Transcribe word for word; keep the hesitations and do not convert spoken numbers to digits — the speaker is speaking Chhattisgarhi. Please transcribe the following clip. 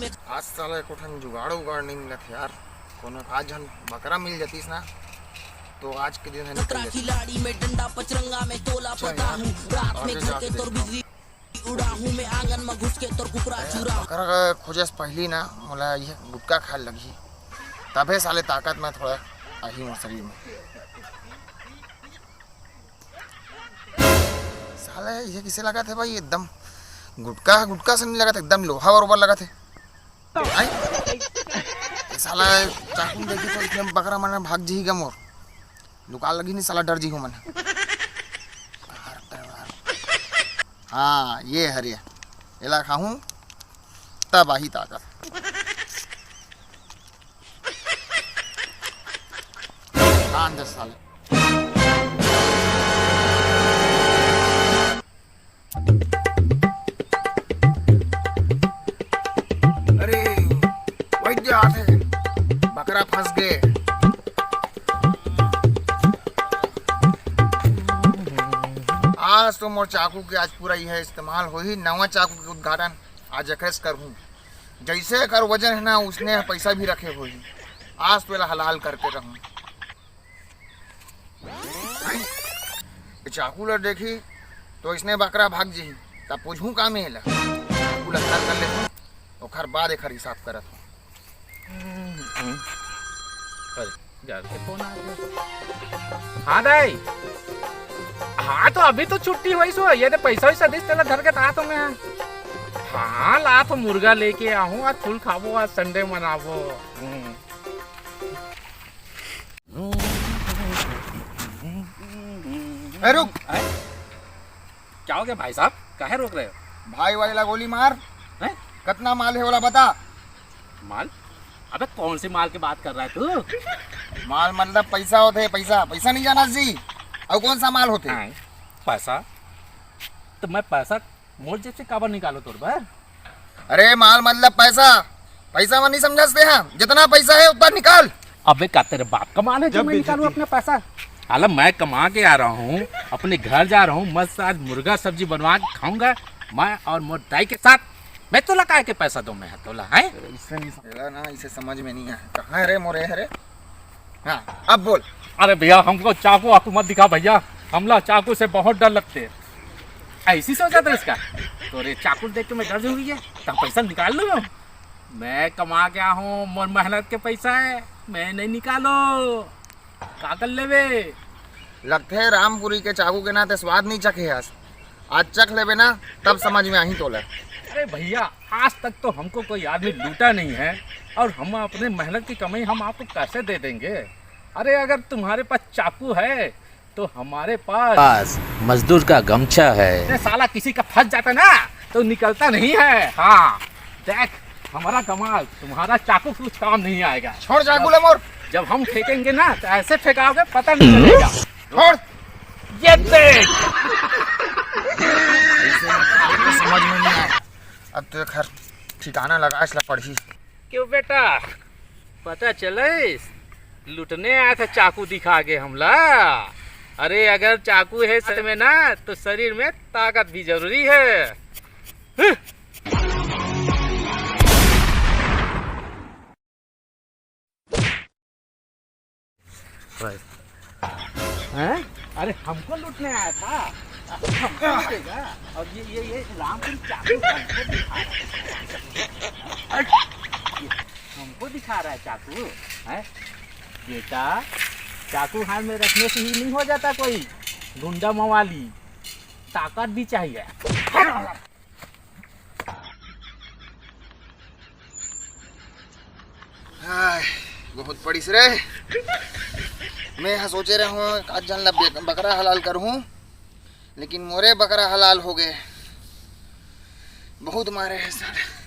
आज साला एको ठन जुगाड़ उगाड़ नहीं मिलत हे यार। कोनो एक आध झन बकरा मिल जातिस ना, तो आज के दिन हे निकल जातिस। खिलाड़ी में डंडा पचरंगा में तोला अच्छा पता यार, हूँ। रात में आगे घर जाके के तोर देखता हूँ। बिजली उड़ाहूँ मैं, आंगन में घुस के तोर कुकरा चुरा। बकरा के खोजे से पहिली ना मोला ये गुटखा खाए लगही, तभे साले ताकत में थोड़ा आही मोर शरीर में। साला ये किसे लगत हे भाई, एकदम गुटखा गुटखा से नहीं लगत, एकदम लोहा बरोबर लगत हे। आई? ये साला चाकू देखी तो इसने बकरा मन भाग जी गा मोर, लुका लगी नहीं साला, डर जी हो मन। हाँ ये हरे, एला खाहूँ तब आही ताकत। कान दे साले। अरे, वही दे आथे। बकरा फंस गए। आज तो मोर चाकू के आज पूरा यह इस्तेमाल होही। नवा चाकू के उद्घाटन आज एकरे से करहूँ। जैसे एकर वजन है ना, उसने पैसा भी रखे होही। आज तो एला हलाल करके रहूँ। ये चाकू ला देखी तो इसने बकरा भाग जी, तब पूछूं का में एला। चाकू ला अंदर कर लेथूं, ओखर बाद एखर हिसाब करत हूं। अरे, यार, के फोन आ गया। हाँ दाई। हाँ, तो अभी तो छुट्टी होइस हो, ये दे पैसा वैसा दिस, तेला धर के ता तो मैं। हाँ, ला तो मुर्गा लेके आहूँ, आज फुल खाबो, आज संडे मनाबो। हम्म। ए, रुक। हैं? क्या हो गया भाई साहब, काहे रोक रहे हो? भाई वाले ला गोली मार। हैं? कतना माल है वाला बता। माल? अबे कौन से माल की बात कर रहा है तू? माल मतलब पैसा होते, पैसा, पैसा नहीं जाना जी। और कौन सा माल होते? हैं? पैसा? तो मैं पैसा मोर जेब से काबर निकालो तोर बर? अरे माल मतलब पैसा, पैसा में नहीं समझते हैं, जितना पैसा है उतना निकाल। अबे का तेरे बाप का माल है जो मैं निकालूं अपना पैसा? साला मैं कमा के आ रहा हूँ, अपने घर जा रहा हूँ, मस्त आज मुर्गा सब्जी बनवा के खाऊंगा मैं और मोर दाई के साथ। मैं तोला काय के पैसा दो, मैं तोला है? इससे नहीं समझ ना, इसे समझ में नहीं आया। कहाँ है रे मोरे, है रे? हाँ, अब बोल। अरे भैया, हमको चाकू वाकू मत दिखा भैया, हमला चाकू से बहुत डर लगते। ऐसी सोचा था इसका। तो रे चाकू देख के मैं डर जाऊंगी क्या? तो पैसा निकाल लो। मैं कमा के आया हूँ, मोर मेहनत के पैसा है, मैं नहीं निकालो। का कर लेबे? लगथे रामपुरी के चाकू के नाते स्वाद नहीं चखे हस। आज चख लेबे ना, तब समझ में आही तोला। अरे भैया, आज तक तो हमको कोई आदमी लूटा नहीं है, और हम अपने मेहनत की कमाई हम आपको कैसे दे देंगे? अरे अगर तुम्हारे पास चाकू है तो हमारे पास पास मजदूर का गमछा है। अरे साला, किसी का फंस जाता ना तो निकलता नहीं है। हाँ, देख हमारा कमाल, तुम्हारा चाकू कुछ काम नहीं आएगा। छोड़ चाकू ले मोर। जब हम फेंकेंगे ना तो ऐसे फेंकाओगे, पता नहीं चलेगा। छोड़। ये देख। समझ में नहीं आया। अब तो एक हर ठिकाना लगा इसला पड़ही। क्यों बेटा, पता चले लुटने आया था, चाकू दिखा के हमला। अरे अगर चाकू है सच में ना तो शरीर में ताकत भी जरूरी है। हम्म। हैं? अरे हमको लूटने आया था, हमको लूटेगा? और ये ये ये रामपुरी चाकू हमको दिखा रहा है, ये हमको दिखा रहा है चाकू। हैं? बेटा, चाकू हाथ में रखने से ही नहीं हो जाता कोई गुंडा मवाली, ताकत भी चाहिए। हाय, बहुत पड़िस रे। मैं हा सोचे रहूं, आज जान ला बकरा हलाल करूं, लेकिन मोरे बकरा हलाल हो गए। बहुत मारे हैं साले।